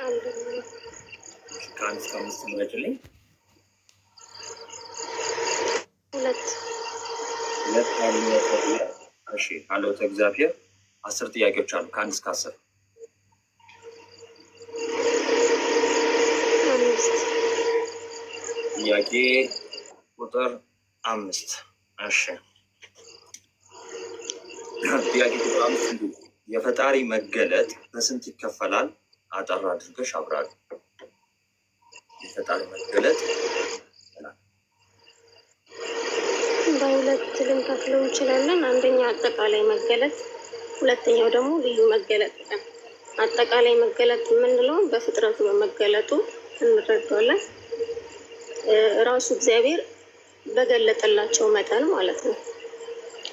አንድ። ከ1 እስከ 5 ምረጭልኝ። ሁለት። ሁለት። እሺ፣ ሀልዎተ እግዚአብሔር 10 ጥያቄዎች አሉ። ከ1 እስከ 10። አምስት። ጥያቄ ቁጥር 5። እሺ፣ ጥያቄ ቁጥር 5 እንዲህ፣ የፈጣሪ መገለጥ በስንት ይከፈላል? አጠር አድርገሽ አብራሪ። የፈጣሪ መገለጥ በሁለት ልንከፍለው እንችላለን። አንደኛ አጠቃላይ መገለጥ፣ ሁለተኛው ደግሞ ልዩ መገለጥ። አጠቃላይ መገለጥ የምንለውን በፍጥረቱ በመገለጡ እንረዳዋለን። ራሱ እግዚአብሔር በገለጠላቸው መጠን ማለት ነው።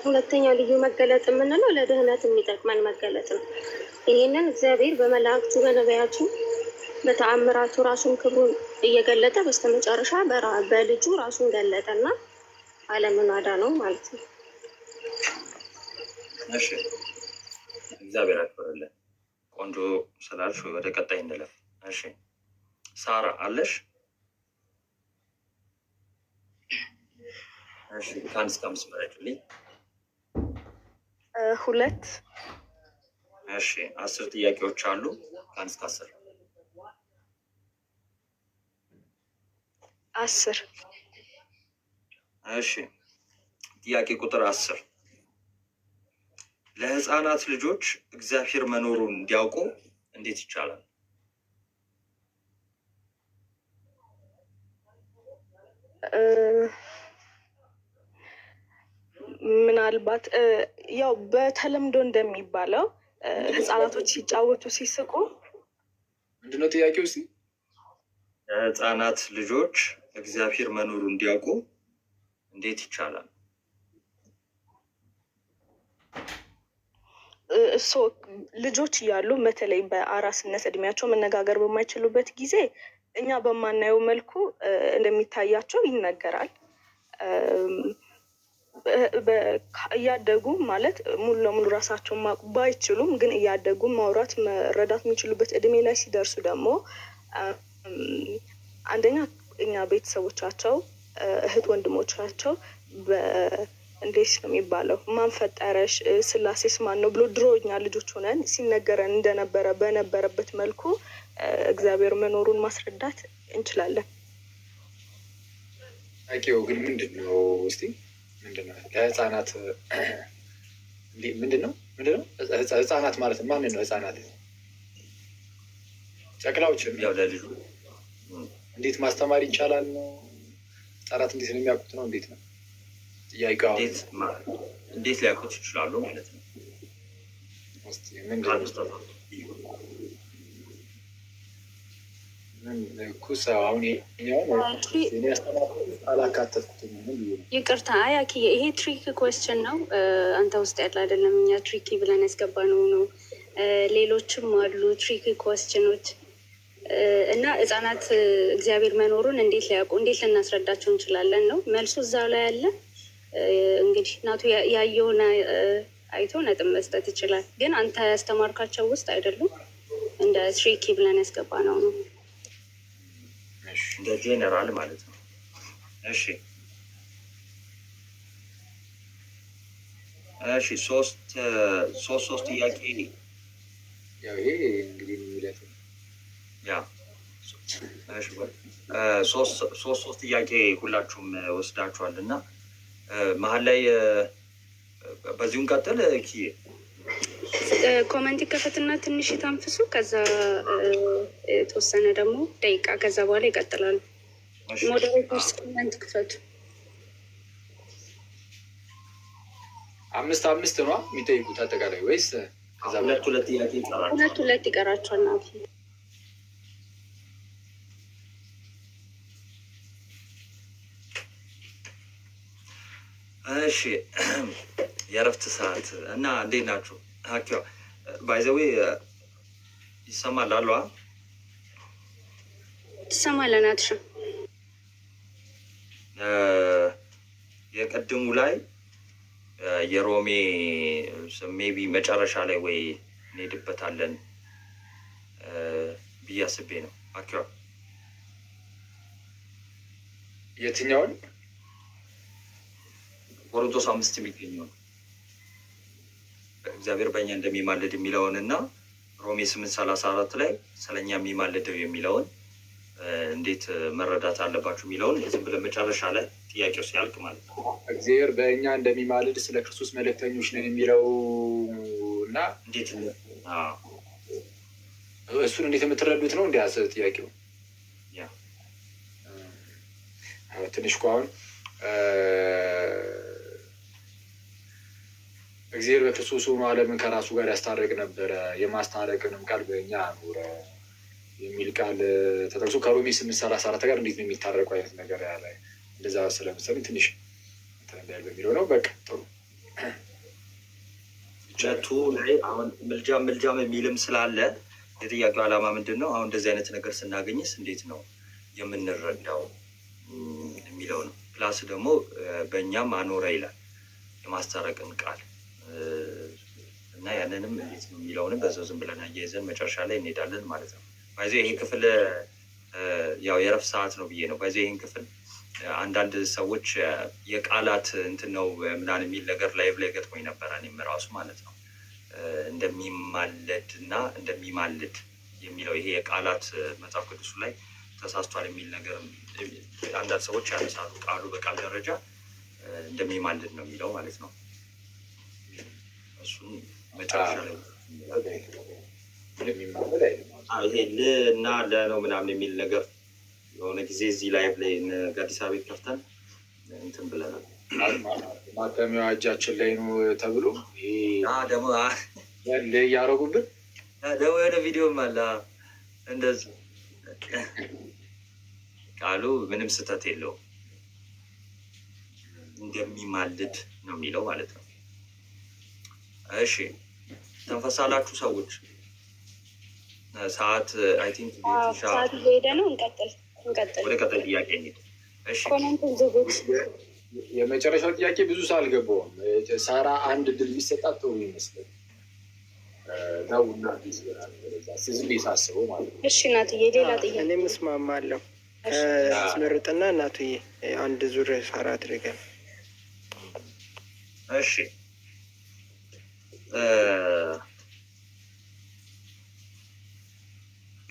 ሁለተኛው ልዩ መገለጥ የምንለው ለድህነት የሚጠቅመን መገለጥ ነው። ይህንን እግዚአብሔር በመላእክቱ፣ በነቢያቱ፣ በተአምራቱ ራሱን ክብሩን እየገለጠ በስተመጨረሻ በልጁ ራሱን ገለጠና ዓለምን አዳነው ማለት ነው። እሺ፣ እግዚአብሔር ያክብርልን። ቆንጆ ስላልሽ ወደ ቀጣይ እንለፍ። እሺ፣ ሳራ አለሽ? እሺ፣ ከ1 እስከ 5 ምረጭልኝ። ሁለት። እሺ፣ 10 ጥያቄዎች አሉ። ከ1 እስከ 10። 10። እሺ፣ ጥያቄ ቁጥር 10፣ ለህፃናት ልጆች እግዚአብሔር መኖሩን እንዲያውቁ እንዴት ይቻላል? ምናልባት ያው በተለምዶ እንደሚባለው ህፃናቶች ሲጫወቱ ሲስቁ። ምንድነው ጥያቄው? እስኪ። ለህፃናት ልጆች እግዚአብሔር መኖሩን እንዲያውቁ እንዴት ይቻላል? እሶ ልጆች እያሉ በተለይ በአራስነት እድሜያቸው መነጋገር በማይችሉበት ጊዜ እኛ በማናየው መልኩ እንደሚታያቸው ይነገራል። እያደጉ ማለት ሙሉ ለሙሉ ራሳቸውን ማወቅ ባይችሉም ግን እያደጉ ማውራት መረዳት የሚችሉበት እድሜ ላይ ሲደርሱ ደግሞ አንደኛ እኛ ቤተሰቦቻቸው፣ እህት ወንድሞቻቸው እንዴት ነው የሚባለው፣ ማን ፈጠረሽ፣ ስላሴስ ማን ነው ብሎ ድሮ እኛ ልጆች ሆነን ሲነገረን እንደነበረ በነበረበት መልኩ እግዚአብሔር መኖሩን ማስረዳት እንችላለን። ጥያቄው ግን ምንድን ነው? እስኪ ምንድን ነው ለህፃናት ምንድን ነው ምንድን ነው? ህፃናት ማለት ማንን ነው? ህፃናት ጨቅላዎችን ያው ለልጁ እንዴት ማስተማር ይቻላል ነው? ህፃናት እንዴት ነው የሚያውቁት ነው? እንዴት ነው ጥያቄው? አሁን እንዴት ሊያውቁት ይችላሉ ማለት ነው። እስኪ ምንድን ነው? ምን እኮ ሰው አሁን ይኸኛውን እኔ ያስተማርኩት አላካተትኩትም። ምን ብዬ ነው? ይቅርታ አያኪ፣ ይሄ tricky question ነው። አንተ ውስጥ ያለ አይደለም። እኛ tricky ብለን ያስገባነው ነው። ሌሎችም አሉ tricky question ኖች። እና ህጻናት እግዚአብሔር መኖሩን እንዴት ሊያውቁ፣ እንዴት ልናስረዳቸው እንችላለን ነው። መልሱ እዛው ላይ አለ። እንግዲህ እናቱ ያየውን አይቶ ነጥብ መስጠት ይችላል። ግን አንተ ያስተማርካቸው ውስጥ አይደሉም። እንደ tricky ብለን ያስገባነው ነው። እሺ። እንደ ጄኔራል ማለት ነው። እሺ፣ ሶስት ሶስት ሶስት ጥያቄ። ያው ይሄ እንግዲህ የሚለት ነው። Yeah፣ እሺ፣ ሶስት ሶስት ሶስት ጥያቄ ሁላችሁም ወስዳችኋል እና መሀል ላይ በዚሁ እንቀጥል ኪዬ። Comment ይከፈትና ትንሽ ይተንፍሱ። ከዛ የተወሰነ ደግሞ ደቂቃ ከዛ በኋላ ይቀጥላሉ። እሺ። Moderators comment ክፈቱ። አምስት አምስት ነው የሚጠይቁት አጠቃላይ ወይስ ከዛ በላይ? ሁለት ሁለት ጥያቄ ይቀራል። ሁለት ሁለት ይቀራቸዋል። ናቲ። እሺ፣ የእረፍት ሰዓት እና እንዴት ናችሁ? አኪዋ by the way ይሰማል አሉ? ትሰማለህ ናትሻ? የቅድሙ ላይ የሮሜ maybe መጨረሻ ላይ ወይ እንሄድበታለን። ብዬ አስቤ ነው። አኪዋ። የትኛውን? ቆሮንቶስ 5 የሚገኘው እግዚአብሔር በእኛ እንደሚማልድ የሚለውን እና ሮሜ 8:34 ላይ ስለኛ የሚማልደው የሚለውን እንዴት መረዳት አለባችሁ የሚለውን ዝም ብለን መጨረሻ ላይ ጥያቄው ሲያልቅ ማለት ነው። እግዚአብሔር በእኛ እንደሚማልድ ስለ ክርስቶስ መልእክተኞች ነን የሚለው እና እንዴት እሱን እንዴት የምትረዱት ነው? እንዲ ጥያቄው ትንሽ እኮ አሁን እግዚአብሔር በክርስቶስ ሆኖ ዓለምን ከራሱ ጋር ያስታረቅ ነበረ፣ የማስታረቅንም ቃል በእኛ አኖረ የሚል ቃል ተጠቅሶ ከሮሜ 8:34 ጋር እንዴት ነው የሚታረቁ አይነት ነገር ያለ እንደዛ ስለመሰለኝ ትንሽ እንትን እንዳይል በሚለው ነው። በቃ ጥሩ። ሁለቱ ላይ አሁን ምልጃም ምልጃም የሚልም ስላለ የጥያቄው ዓላማ ምንድን ነው? አሁን እንደዚህ አይነት ነገር ስናገኝስ እንዴት ነው የምንረዳው የሚለው ነው። Plus ደግሞ በእኛም አኖረ ይላል የማስታረቅን ቃል እና ያንንም እንዴት ነው የሚለውንም በዛው ዝም ብለን አያይዘን መጨረሻ ላይ እንሄዳለን ማለት ነው። By the way ይሄ ክፍል ያው የረፍት ሰዓት ነው ብዬ ነው። By the way ይህን ክፍል አንዳንድ ሰዎች የቃላት እንትን ነው ምናምን የሚል ነገር live ላይ ገጥሞኝ ነበረ። እኔም ራሱ ማለት ነው እንደሚማለድ እና እንደሚማልድ የሚለው ይሄ የቃላት መጽሐፍ ቅዱሱ ላይ ተሳስቷል የሚል ነገር አንዳንድ ሰዎች ያነሳሉ። ቃሉ በቃል ደረጃ እንደሚማልድ ነው የሚለው ማለት ነው። እሱን መጨረሻ ላይ እንደሚማልድ አይልም። ይሄ ል እና ለ ነው ምናምን የሚል ነገር የሆነ ጊዜ እዚህ live ላይ ጋዲሳ ቤት ከፍተን እንትን ብለናል። ማተሚያዋ እጃችን ላይ ነው ተብሎ ይሄ ደግሞ ል እያደረጉብን ደግሞ የሆነ ቪዲዮም አለ እንደዚህ ቃሉ ምንም ስህተት የለውም፣ እንደሚማልድ ነው የሚለው ማለት ነው። እሺ፣ ተንፈሳላችሁ ሰዎች፣ ሰዓት I think ሰዓት እየሄደ ነው። እንቀጥል እንቀጥል። ወደ ቀጣይ ጥያቄ እንሂድ። እሺ። Comment ኡን ዝጉት። የመጨረሻው ጥያቄ ብዙ ሰው አልገባውም። ሳራ አንድ እድል ቢሰጣት ጥሩ ይመስላል። እና ዝም ብዬ ሳስበው ማለት ነው። እሺ እናትዬ፣ ሌላ ጥያቄ። እኔም እስማማለሁ። ከአስመርጥና እናትዬ አንድ ዙር ሳራ አድርገን። እሺ፣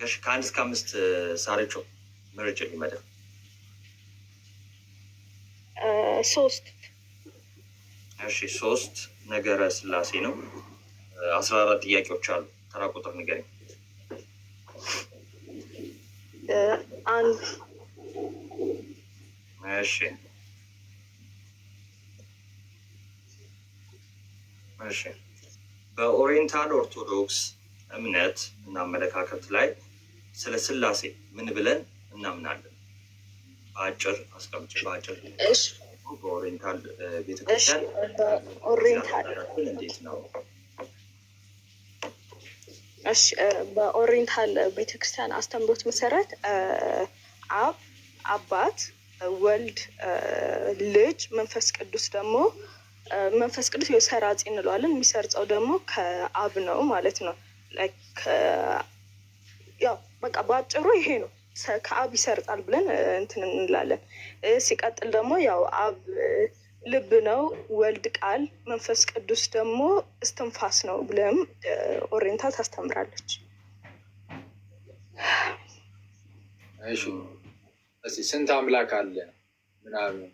ከ1 እስከ 5 ሳርቾ ምርጭ ሊመደብ። 3። እሺ፣ 3 ነገረ ስላሴ ነው። 14 ጥያቄዎች አሉ። ተራ ቁጥር ንገረኝ። 1። እሺ፣ በ Oriental ኦርቶዶክስ እምነት እና አመለካከት ላይ ስለ ስላሴ ምን ብለን እናምናለን? በአጭር አስቀምጭ። በአጭር በ Oriental ቤተክርስቲያን በ Oriental እንዴት ነው? እሺ፣ በ Oriental ቤተክርስቲያን አስተምህሮት መሰረት አብ አባት፣ ወልድ ልጅ፣ መንፈስ ቅዱስ ደግሞ መንፈስ ቅዱስ ሰራጺ እንለዋለን። የሚሰርጸው ደግሞ ከአብ ነው ማለት ነው። ያው በቃ በአጭሩ ይሄ ነው። ከአብ ይሰርጻል ብለን እንትን እንላለን። ሲቀጥል ደግሞ ያው አብ ልብ ነው፣ ወልድ ቃል፣ መንፈስ ቅዱስ ደግሞ እስትንፋስ ነው ብለም Oriental ታስተምራለች። እሺ፣ ስንት አምላክ አለ ምናምን?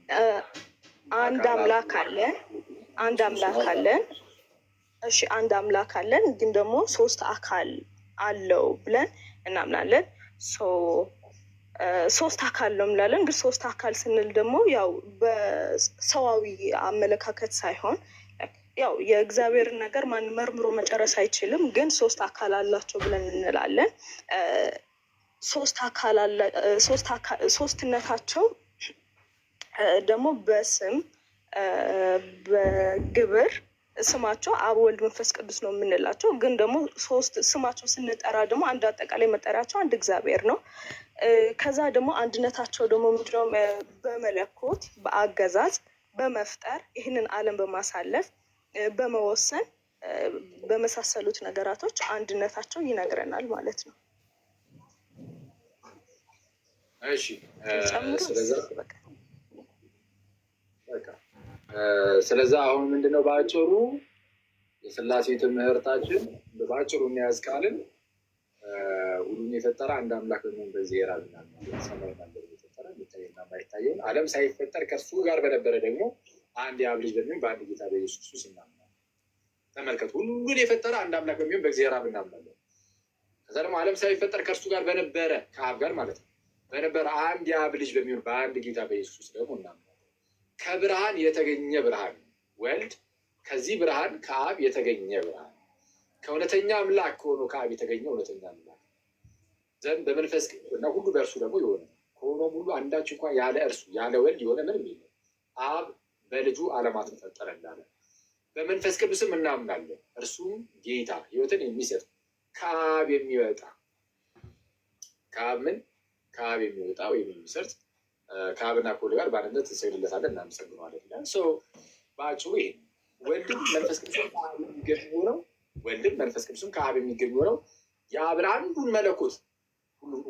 አንድ አምላክ አለን። አንድ አምላክ አለን። እሺ፣ አንድ አምላክ አለን፣ ግን ደግሞ ሶስት አካል አለው ብለን እናምናለን። ሶስት አካል ነው እንላለን። ግን ሶስት አካል ስንል ደግሞ ያው በሰዋዊ አመለካከት ሳይሆን ያው የእግዚአብሔርን ነገር ማን መርምሮ መጨረስ አይችልም። ግን ሶስት አካል አላቸው ብለን እንላለን። ሶስት አካል አለ። ሶስትነታቸው ደግሞ በስም፣ በግብር ስማቸው አብ፣ ወልድ፣ መንፈስ ቅዱስ ነው የምንላቸው። ግን ደግሞ ሶስት ስማቸው ስንጠራ ደግሞ አንድ አጠቃላይ መጠሪያቸው አንድ እግዚአብሔር ነው። ከዛ ደግሞ አንድነታቸው ደግሞ ምንድነው? በመለኮት፣ በአገዛዝ፣ በመፍጠር፣ ይህንን ዓለም በማሳለፍ፣ በመወሰን፣ በመሳሰሉት ነገራቶች አንድነታቸው ይነግረናል ማለት ነው። እሺ፣ ጨምሮ ስለዛ በቃ በቃ ስለዛ አሁን ምንድነው በአጭሩ የስላሴ ትምህርታችን በአጭሩ እንያዝ ካልን ሁሉን የፈጠረ አንድ አምላክ በሚሆን በእግዚአብሔር አብ እናምናለን። ሰማይና ምድርን የፈጠረ፣ የሚታየውና የማይታየውን፣ ዓለም ሳይፈጠር ከእርሱ ጋር በነበረ ደግሞ አንድ የአብ ልጅ በሚሆን በአንድ ጌታ በኢየሱስ ክርስቶስ እናምናለን። ተመልከቱ፣ ሁሉን የፈጠረ አንድ አምላክ በሚሆን በእግዚአብሔር አብ እናምናለን። ከዛ ደግሞ ዓለም ሳይፈጠር ከእርሱ ጋር በነበረ፣ ከአብ ጋር ማለት ነው፣ በነበረ አንድ የአብ ልጅ በሚሆን በአንድ ጌታ በኢየሱስ ክርስቶስ ደግሞ እናምናለን። ከብርሃን የተገኘ ብርሃን ወልድ ከዚህ ብርሃን ከአብ የተገኘ ብርሃን፣ ከእውነተኛ አምላክ ሆኖ ከአብ የተገኘ እውነተኛ አምላክ ዘንድ በመንፈስ እና ሁሉ በእርሱ ደግሞ የሆነ፣ ከሆኖም ሁሉ አንዳች እንኳ ያለ እርሱ ያለ ወልድ የሆነ ምንም የለም። አብ በልጁ ዓለማትን ፈጠረ እንዳለ በመንፈስ ቅዱስም እናምናለን። እርሱም ጌታ ሕይወትን የሚሰጥ ከአብ የሚወጣ፣ ከአብ ምን፣ ከአብ የሚወጣ ወይም የሚሰርጥ፣ ከአብና ከወልድ ጋር በአንድነት እንሰግድለታለን፣ እናመሰግነዋለን ይላል። So በአጭሩ ይሄ ነው። ወልድም መንፈስ ቅዱስም ከአብ የሚገኝ ሆነው፣ ወልድም መንፈስ ቅዱስም ከአብ የሚገኝ ሆነው የአብን አንዱን መለኮት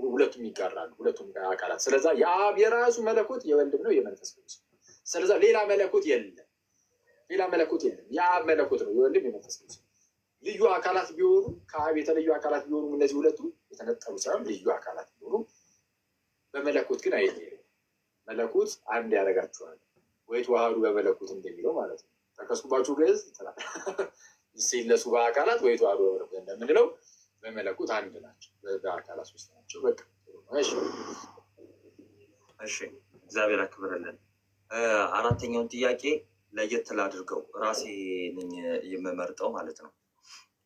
ሁለቱም ይጋራሉ፣ ሁለቱም አካላት። ስለዛ የአብ የራሱ መለኮት የወልድም ነው፣ የመንፈስ ቅዱስ ነው። ስለዛ ሌላ መለኮት የለም፣ ሌላ መለኮት የለም። የአብ መለኮት ነው የወልድም የመንፈስ ቅዱስ ነው። ልዩ አካላት ቢሆኑ፣ ከአብ የተለዩ አካላት ቢሆኑ፣ እነዚህ ሁለቱ የተነጠሉ ሳይሆን ልዩ አካላት ቢሆኑ በመለኮት ግን አይለዩም። መለኮት አንድ ያደርጋቸዋል። ወይ ተዋህዱ በመለኮት እንደሚለው ማለት ነው። ጠቀስኩባችሁ ግዕዝ ይሴለሱ በአካላት ወይ ተዋህዱ በመለኮት እንደምንለው በመለኮት አንድ ናቸው፣ በአካላት ሶስት ናቸው። በቃ ጥሩ ነው። እሺ። እሺ፣ እግዚአብሔር ያክብርልን። አራተኛውን ጥያቄ ለየት ላድርገው፣ ራሴ ነኝ የምመርጠው ማለት ነው።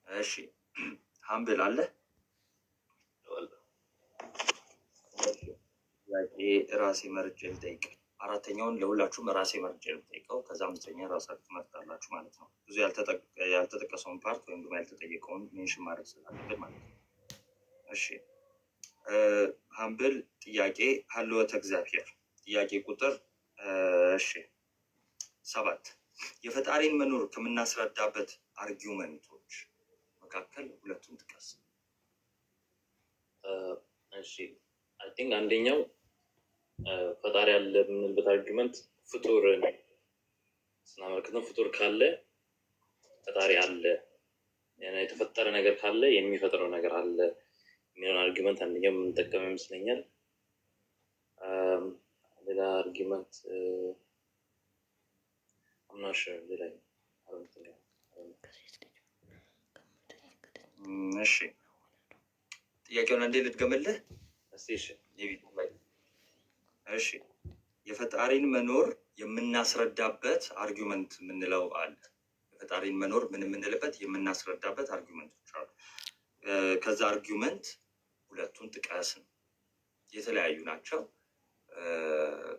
እሺ፣ ሀምብል አለ? ጥያቄ ራሴ መርጬ ልጠይቅ። አራተኛውን ለሁላችሁም ራሴ መርጬ ልጠይቀው። ከዛ አምስተኛ ራሳችሁ ትመርጣላችሁ ማለት ነው። ብዙ ያልተጠቀሰውን part ወይም ደግሞ ያልተጠየቀውን mention ማድረግ ስላለብን ማለት ነው። እሺ፣ ሀምብል ጥያቄ ሀልወተ እግዚአብሔር ጥያቄ ቁጥር እሺ 7፣ የፈጣሪን መኖር ከምናስረዳበት argument ኦች መካከል ሁለቱን ጥቀስ። እሺ፣ I think አንደኛው ፈጣሪ አለ የምንልበት argument ፍጡርን ስናመልክት ነው። ፍጡር ካለ ፈጣሪ አለ፣ የተፈጠረ ነገር ካለ የሚፈጥረው ነገር አለ የሚለውን argument አንደኛው የምንጠቀመው ይመስለኛል። ሌላ argument I'm not sure። ሌላ I don't think እሺ፣ ጥያቄውን አንዴ ልድገምልህ። እስቲ እሺ። እሺ፣ የፈጣሪን መኖር የምናስረዳበት argument የምንለው አለ። የፈጣሪን መኖር ምን የምንልበት፣ የምናስረዳበት argument ኦች አሉ። ከዛ argument ሁለቱን ጥቀስ ነው። የተለያዩ ናቸው፣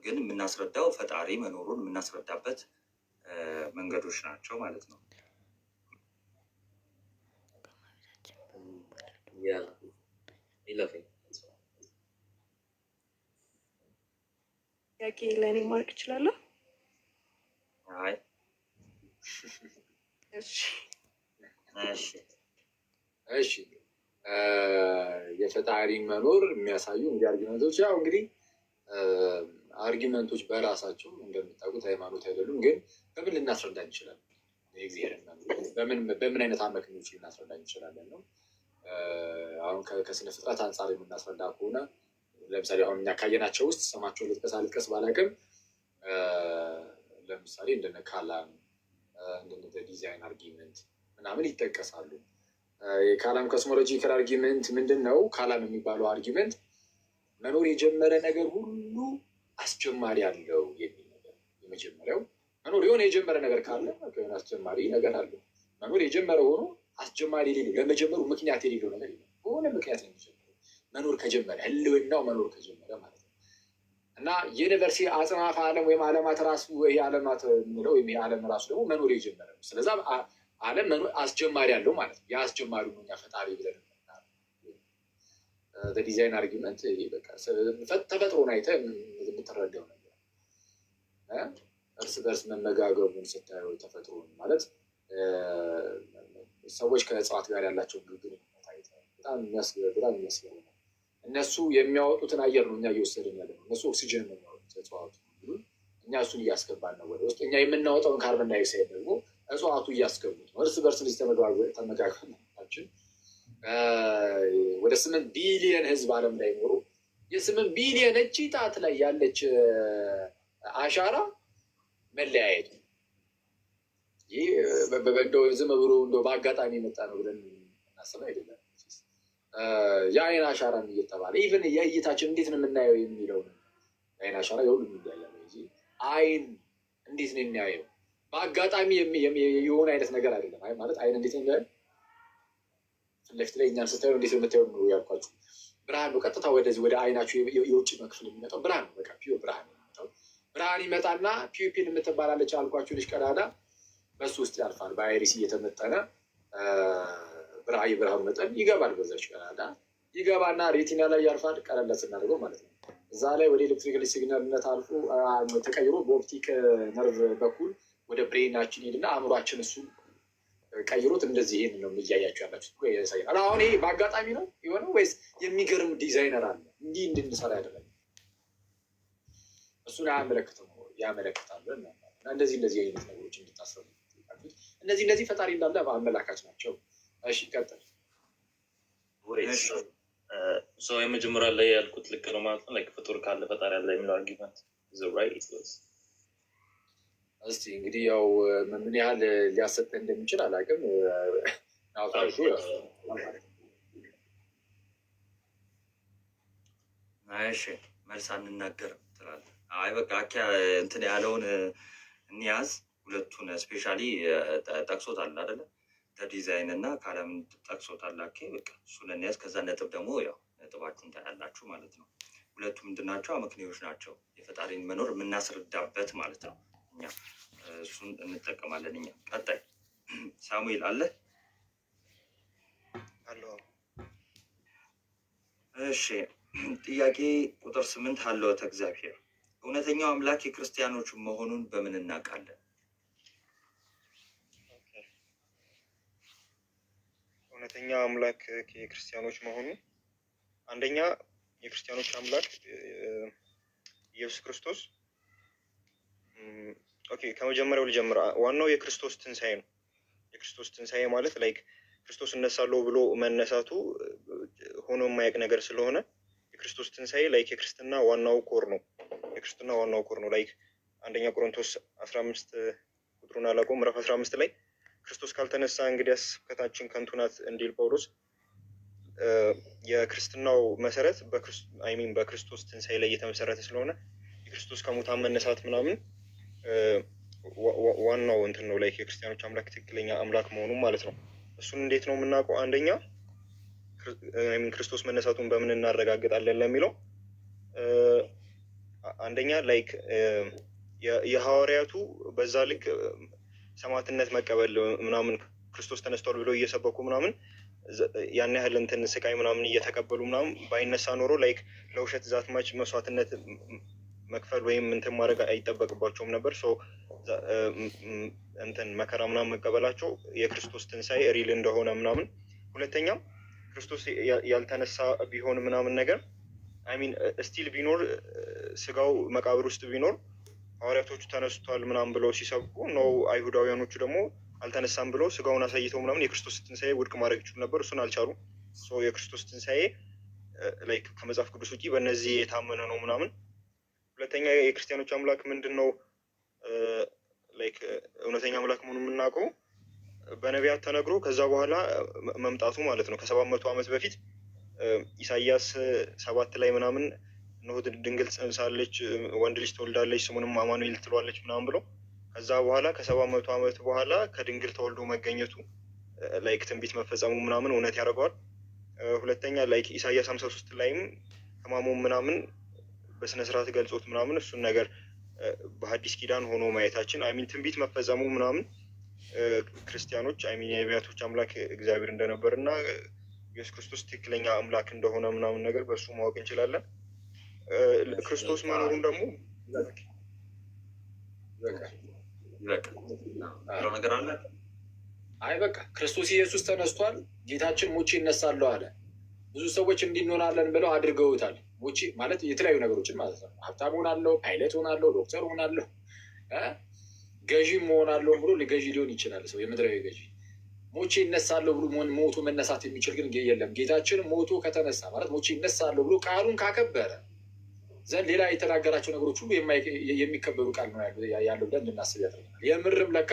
ግን የምናስረዳው ፈጣሪ መኖሩን የምናስረዳበት መንገዶች ናቸው ማለት ነው። Yeah፣ ይለፈኝ። ጥያቄ ለእኔ ማድረግ እችላለሁ? አይ። እሺ። እሺ። እሺ፣ የፈጣሪ መኖር የሚያሳዩ እንግዲህ argument ኦች፣ ያው እንግዲህ argument ኦች በራሳቸው እንደምታውቁት ሃይማኖት አይደሉም። ግን በምን ልናስረዳ እንችላለን? የእግዚአብሔርን መኖር በምን አይነት አመክንዮች ልናስረዳ እንችላለን ነው። አሁን ከስነ ፍጥረት አንጻር የምናስረዳ ከሆነ ለምሳሌ አሁን እኛ ካየናቸው ውስጥ ስማቸውን ልጥቀስ አልጥቀስ ባላውቅም ለምሳሌ እንደነ ካላም፣ እንደነ design argument ምናምን ይጠቀሳሉ። የካላም cosmological argument ምንድን ነው? ካላም የሚባለው argument መኖር የጀመረ ነገር ሁሉ አስጀማሪ አለው የሚል ነገር። የመጀመሪያው መኖር የሆነ የጀመረ ነገር ካለ የሆነ አስጀማሪ ነገር አለው። መኖር የጀመረ ሆኖ አስጀማሪ የሌለው፣ ለመጀመሩ ምክንያት የሌለው ነገር የለም። በሆነ ምክንያት ነው የሚጀምረው መኖር ከጀመረ፣ ህልውናው መኖር ከጀመረ ማለት ነው። እና universe አጽናፈ ዓለም ወይም ዓለማት ራሱ፣ ይሄ ዓለማት የምንለው ወይም ይሄ ዓለም ራሱ ደግሞ መኖር የጀመረ ነው። ስለዛ ዓለም መኖር አስጀማሪ አለው ማለት ነው። ያ አስጀማሪው ነው እኛ ፈጣሪ ብለን design argument። በቃ ተፈጥሮን አይተህ የምትረዳው ነገር፣ እርስ በርስ መመጋገቡን ስታየው፣ ተፈጥሮን ማለት ሰዎች ከእጽዋት ጋር ያላቸውን ግንኙነት አይተህ በጣም የሚያስገርም ነው። እነሱ የሚያወጡትን አየር ነው እኛ እየወሰድን ያለ ነው። እነሱ ኦክሲጅን ነው የሚያወጡት እጽዋቱ፣ እኛ እሱን እያስገባን ነው ወደ ውስጥ። እኛ የምናወጣውን carbon dioxide ደግሞ እጽዋቱ እያስገቡት ነው። እርስ በርስ ልጅ ተመጋገባችን ወደ 8 ቢሊየን ህዝብ ዓለም ላይ ኖሩ የ8 ቢሊየን እቺ ጣት ላይ ያለች አሻራ መለያየቱ ይህ እንደው ዝም ብሎ እንደው በአጋጣሚ የመጣ ነው ብለን እናስብ አይደለም። የአይን አሻራም እየተባለ even የእይታችን እንዴት ነው የምናየው የሚለው የአይን አሻራ የሁሉም ይለያያል። አይን እንዴት ነው የሚያየው? በአጋጣሚ የሆነ አይነት ነገር አይደለም። አይ ማለት አይን እንዴት ነው የሚያየው? ፊት ለፊት ላይ እኛን ስታዩ እንዴት ነው የምታየው ነው ያልኳችሁ። ብርሃን ነው ቀጥታ ወደዚህ ወደ አይናችሁ የውጭ ክፍል የሚመጣው ብርሃን ነው። በቃ pure ብርሃን ነው የሚመጣው። ብርሃን ይመጣና pupil የምትባላለች አልኳችሁ ልጅ ቀዳዳ በሱ ውስጥ ያልፋል። በ iris እየተመጠነ የብርሃኑ መጠን ይገባል። በዛች ቀዳዳ ይገባና retina ላይ ያርፋል። ቀለል ስናደርገው ማለት ነው። እዛ ላይ ወደ electrical signal ነት አልፎ ተቀይሮ በ optic nerve በኩል ወደ brain ኣችን ሄድና አእምሯችን እሱ ቀይሮት እንደዚህ ይሄን ነው እያያችሁ ያላችሁት ብሎ ያሳያል። አሁን ይሄ በአጋጣሚ ነው የሆነው ወይስ የሚገርም ዲዛይነር አለ እንዲህ እንድንሰራ ያደረገ? እሱን አያመለክትም? ያመለክታል። እና እንደዚህ እንደዚህ አይነት ነገሮች እንድታስረዱ፣ እነዚህ እነዚህ ፈጣሪ እንዳለ አመላካች ናቸው። እሺ ቀጥል። ሰው የመጀመሪያ ላይ ያልኩት ልክ ነው ማለት ነው። Like ፍጡር ካለ ፈጣሪ አለ የሚለው argument, right? እስቲ እንግዲህ ያው ምን ያህል ሊያሰጥ እንደሚችል አላውቅም። ናውታሹ እሺ መልስ አንናገርም ትላለህ። አይ በቃ አኪያ እንትን ያለውን እንያዝ። ሁለቱን specially ጠቅሶታል አይደለ? ዲዛይን እና ካለም ጠቅሶታል። አኬ በቃ እሱን እንያዝ። ከዛ ነጥብ ደግሞ ያው ነጥባችሁን ታያላችሁ ማለት ነው። ሁለቱ ምንድን ናቸው? አመክንዮዎች ናቸው። የፈጣሪን መኖር የምናስረዳበት ማለት ነው። እኛ እሱን እንጠቀማለን። እኛ ቀጣይ ሳሙኤል አለ። አለሁ። እሺ፣ ጥያቄ ቁጥር 8፣ ሀልወተ እግዚአብሔር፣ እውነተኛው አምላክ የክርስቲያኖች መሆኑን በምን እናውቃለን? Okay። እውነተኛ አምላክ የክርስቲያኖች መሆኑ፣ አንደኛ የክርስቲያኖች አምላክ ኢየሱስ ክርስቶስ፣ okay፣ ከመጀመሪያው ልጀምር። ዋናው የክርስቶስ ትንሣኤ ነው። የክርስቶስ ትንሣኤ ማለት like ክርስቶስ እነሳለሁ ብሎ መነሳቱ ሆኖ የማያውቅ ነገር ስለሆነ የክርስቶስ ትንሣኤ like የክርስትና ዋናው core ነው። የክርስትና ዋናው core ነው። Like አንደኛ ቆሮንቶስ 15፣ ቁጥሩን አላውቀውም፣ ምዕራፍ 15 ላይ ክርስቶስ ካልተነሳ እንግዲያስ ስብከታችን ከንቱ ናት እንዲል ጳውሎስ፣ የክርስትናው መሰረት I mean በክርስቶስ ትንሣኤ ላይ እየተመሰረተ ስለሆነ የክርስቶስ ከሙታን መነሳት ምናምን ዋናው እንትን ነው፣ like የክርስቲያኖች አምላክ ትክክለኛ አምላክ መሆኑን ማለት ነው። እሱን እንዴት ነው የምናውቀው? አንደኛ I mean ክርስቶስ መነሳቱን በምን እናረጋግጣለን ለሚለው አንደኛ like የሐዋርያቱ በዛ ልክ ሰማዕትነት መቀበል ምናምን፣ ክርስቶስ ተነስቷል ብለው እየሰበኩ ምናምን ያን ያህል እንትን ስቃይ ምናምን እየተቀበሉ ምናምን ባይነሳ ኖሮ like ለውሸት that much መስዋዕትነት መክፈል ወይም እንትን ማድረግ አይጠበቅባቸውም ነበር። So እንትን መከራ ምናምን መቀበላቸው የክርስቶስ ትንሣኤ real እንደሆነ ምናምን። ሁለተኛም ክርስቶስ ያልተነሳ ቢሆን ምናምን ነገር፣ I mean still ቢኖር፣ ስጋው መቃብር ውስጥ ቢኖር፣ ሐዋርያቶቹ ተነስቷል ምናምን ብለው ሲሰብኩ ነው። አይሁዳውያኖቹ ደግሞ አልተነሳም ብለው ስጋውን አሳይተው ምናምን የክርስቶስ ትንሣኤ ውድቅ ማድረግ ይችሉ ነበር። እሱን አልቻሉም። So የክርስቶስ ትንሣኤ like ከመጽሐፍ ቅዱስ ውጪ በእነዚህ የታመነ ነው ምናምን። ሁለተኛ የክርስቲያኖች አምላክ ምንድን ነው? Like እውነተኛ አምላክ መሆኑን የምናውቀው በነቢያት ተነግሮ ከዛ በኋላ መምጣቱ ማለት ነው። ከ700 ዓመት በፊት ኢሳይያስ 7 ላይ ምናምን እነሆ ድንግል ትጸንሳለች፣ ወንድ ልጅ ትወልዳለች፣ ስሙንም አማኑኤል ትለዋለች ምናምን ብሎ ከዛ በኋላ ከ700 ዓመት በኋላ ከድንግል ተወልዶ መገኘቱ like ትንቢት መፈጸሙ ምናምን እውነት ያደርገዋል። ሁለተኛ like ኢሳይያስ 53 ላይም ሕማሙን ምናምን በስነ ስርዓት ገልጾት ምናምን እሱን ነገር በሐዲስ ኪዳን ሆኖ ማየታችን፣ I mean ትንቢት መፈጸሙ ምናምን፣ ክርስቲያኖች I mean የነቢያቶች አምላክ እግዚአብሔር እንደነበር እና ኢየሱስ ክርስቶስ ትክክለኛ አምላክ እንደሆነ ምናምን ነገር በእሱ ማወቅ እንችላለን። ክርስቶስ መኖሩን ደግሞ ይበቃል። ነገር አለ? አይ በቃ ክርስቶስ ኢየሱስ ተነስቷል፣ ጌታችን ሞቼ እነሳለሁ አለ። ብዙ ሰዎች እንዲህ እንሆናለን ብለው አድርገውታል። ሞቼ ማለት የተለያዩ ነገሮችን ማለት ነው። ሀብታም ሆናለሁ፣ ፓይለት ሆናለሁ፣ ዶክተር ሆናለሁ፣ ገዢም ሆናለሁ ብሎ ገዢ ሊሆን ይችላል ሰው፣ የምድራዊ ገዢ። ሞቼ ይነሳለሁ ብሎ ሞቶ መነሳት የሚችል ግን የለም። ጌታችን ሞቶ ከተነሳ ማለት ሞቼ ይነሳለሁ ብሎ ቃሉን ካከበረ ዘንድ ሌላ የተናገራቸው ነገሮች ሁሉ የሚከበሩ ቃል ነው ያለው ብለን እንድናስብ ያደርገናል። የምርም ለካ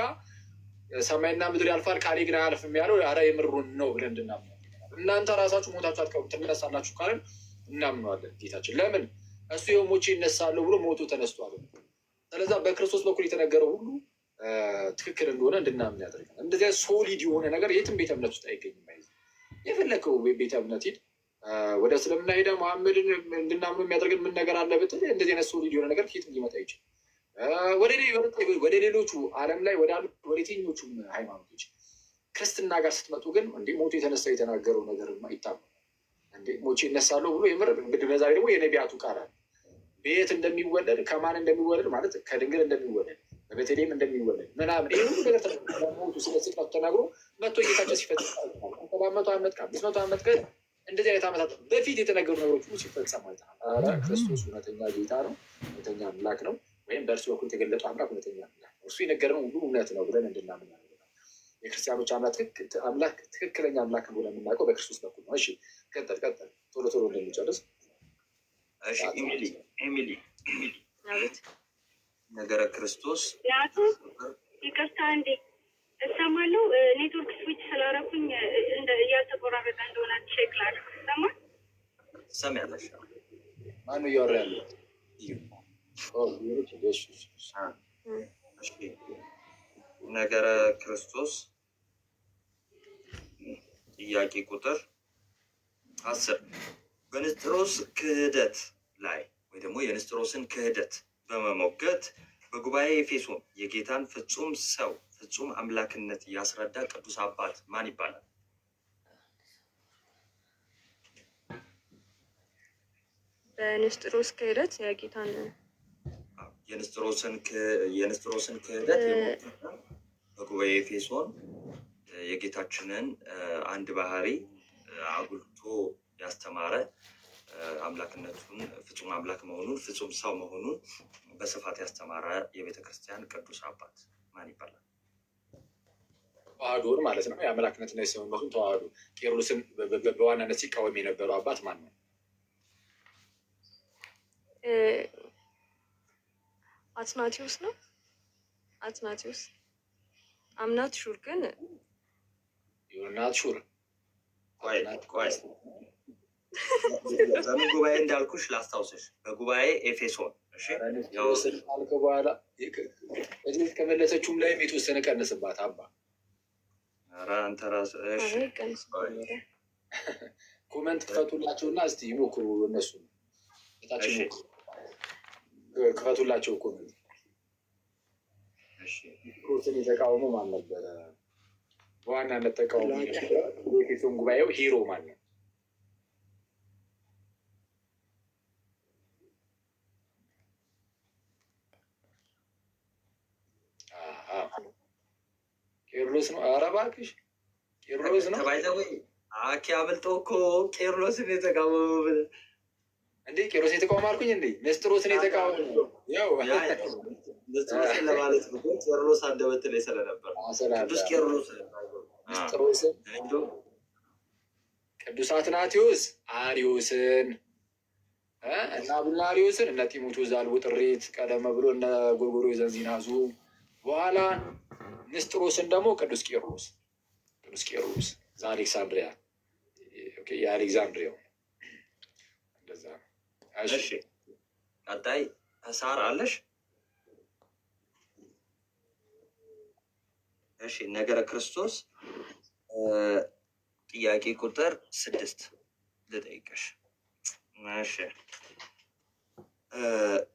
ሰማይና ምድር ያልፋል ቃሌ ግን አያልፍም ያለው ኧረ የምሩን ነው ብለን እንድናምን ያደርገናል። እናንተ ራሳችሁ ሞታችሁ አትቀሩም ትነሳላችሁ ካለን እናምነዋለን። ጌታችን ለምን እሱ ይኸው ሞቼ ይነሳለሁ ብሎ ሞቶ ተነስቷል። ስለዛ በክርስቶስ በኩል የተነገረው ሁሉ ትክክል እንደሆነ እንድናምን ያደርገናል። እንደዚያ solid የሆነ ነገር የትም ቤተ እምነት ውስጥ አይገኝም። የፈለከው ቤተ እምነት ሂድ፣ ወደ እስልምና ሄደ መሐመድን እንድናምኑ የሚያደርግን ምን ነገር አለ ብትል እንደዚህ አይነት solid የሆነ ነገር ከየትም ሊመጣ ይችላል። ወደ ሌሎቹ ዓለም ላይ ወዳሉ ወደ የትኞቹም ሃይማኖቶች ክርስትና ጋር ስትመጡ ግን እንደ ሞቶ የተነሳ የተናገረው ነገር ይታመናል። እንዴ ሞቼ ይነሳለሁ ብሎ የምር በዛ ላይ ደግሞ የነቢያቱ ቃል አለ። በየት እንደሚወለድ፣ ከማን እንደሚወለድ፣ ማለት ከድንግል እንደሚወለድ፣ በቤተልሔም እንደሚወለድ ምናምን ይህ ሁሉ ነገር ሞቱ ስለ ስቅለቱ ተናግሮ መጥቶ ጌታችን ሲፈጽም ከ700 ዓመት፣ ከ500 ዓመት፣ እንደዚህ አይነት ዓመታት በፊት የተነገሩ ነገሮች ሁሉ ሲፈጸሙ አይተናል። ኧረ ክርስቶስ እውነተኛ ጌታ ነው፣ እውነተኛ አምላክ ነው፣ ወይም በእርሱ በኩል የተገለጠው አምላክ እውነተኛ አምላክ ነው፣ እርሱ የነገረን ሁሉ እውነት ነው ብለን እንድናምን ያደርገናል። የክርስቲያኖች አምላክ ትክክለኛ አምላክ እንደሆነ የምናውቀው በክርስቶስ በኩል ነው። እሺ ቀጠል ቀጠል፣ ቶሎ ቶሎ እንደሚጨርስ። እሺ ኤሚሊ፣ ኤሚሊ። አቤት። ነገረ ክርስቶስ። ናቱ፣ ይቅርታ እንዴ፣ እሰማለሁ። Network switch ስላደረኩኝ እያልተቆራረጠ እንደሆነ check ላድርግ። ይሰማል? ትሰሚያለሽ? ማነው እያወራ ያለው? እሺ። እሺ፣ ነገረ ክርስቶስ ጥያቄ ቁጥር 10። በንስጥሮስ ክህደት ላይ ወይ ደግሞ የንስጥሮስን ክህደት በመሞገት በጉባኤ ኤፌሶን የጌታን ፍጹም ሰው ፍጹም አምላክነት ያስረዳ ቅዱስ አባት ማን ይባላል? በንስጥሮስ ክህደት የጌታን የንስጥሮስን ክህደት በጉባኤ ኤፌሶን የጌታችንን አንድ ባህሪ አጉልቶ ያስተማረ፣ አምላክነቱን፣ ፍጹም አምላክ መሆኑን፣ ፍጹም ሰው መሆኑን በስፋት ያስተማረ የቤተ ክርስቲያን ቅዱስ አባት ማን ይባላል? ተዋህዶን ማለት ነው። የአምላክነትና የሰውነቱን ተዋህዶ ቄርሎስን በዋናነት ሲቃወም የነበረው አባት ማን ነው? አትናቲዮስ ነው። አትናቲዮስ፣ I'm not sure ግን። Not sure? ቆይ ቆይ፣ በምን ጉባኤ እንዳልኩሽ ላስታውስሽ። በጉባኤ ኤፌሶን። እሺ። ካልክ በኋላ እዚህ ከመለሰችውም ላይም የተወሰነ ቀንስባት አባ። ኧረ አንተ ራስህ እሺ። Comment ክፈቱላቸውና እስቲ ይሞክሩ እነሱ ክፈቱላቸው comment። ሮስን የተቃውሞ ማን ነበረ? በዋናነት ተቃውሞ የኤፌሶን ጉባኤው hero ማን ነው? ቄርሎስ ነው። ኧረ እባክሽ ቄርሎስ ነው። By the way አኪ አብልጦ እኮ ቄርሎስን የተቃወመ ብለህ። እንዴ፣ ቄርሎስን የተቃወመ አልኩኝ እንዴ? ንስጥሮስን የተቃወመ ያው ንስጥሮስን ለማለት ነው። ቄርሎስ አንደበት ላይ ስለነበር ቅዱስ ቄርሎስ። ንስጥሮስን፣ ቅዱስ አትናቴዎስ አሪዮስን እና አቡነ አሪዮስን፣ እነ ጢሞቴዎስ ዘአልቡጥሪት ቀደም ብሎ፣ እነ ጎርጎርዮስ ዘንዚናዙ በኋላ፣ ንስጥሮስን ደግሞ ቅዱስ ቄርሎስ፣ ቅዱስ ቄርሎስ ዘአሌክሳንድሪያ፣ የአሌክዛንድሪያው እንደዛ ነው። እሺ ቀጣይ ሳር አለሽ? እሺ፣ ነገረ ክርስቶስ ጥያቄ ቁጥር 6 ልጠይቅሽ። እሺ፣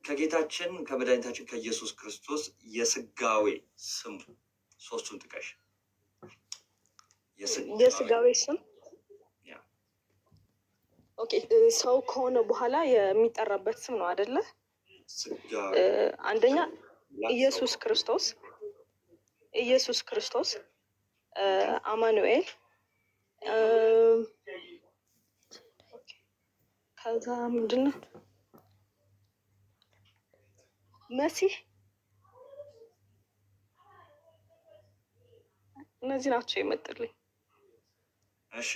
ከጌታችን ከመድኃኒታችን ከኢየሱስ ክርስቶስ የስጋዌ ስሙ ሶስቱን ጥቀሽ። የስጋዌ ስም? Okay፣ ሰው ከሆነ በኋላ የሚጠራበት ስም ነው አይደለ? አንደኛ ኢየሱስ ክርስቶስ፣ ኢየሱስ ክርስቶስ፣ አማኑኤል። ከዛ ምንድን ነው መሲህ። እነዚህ ናቸው የመጡልኝ። እሺ፣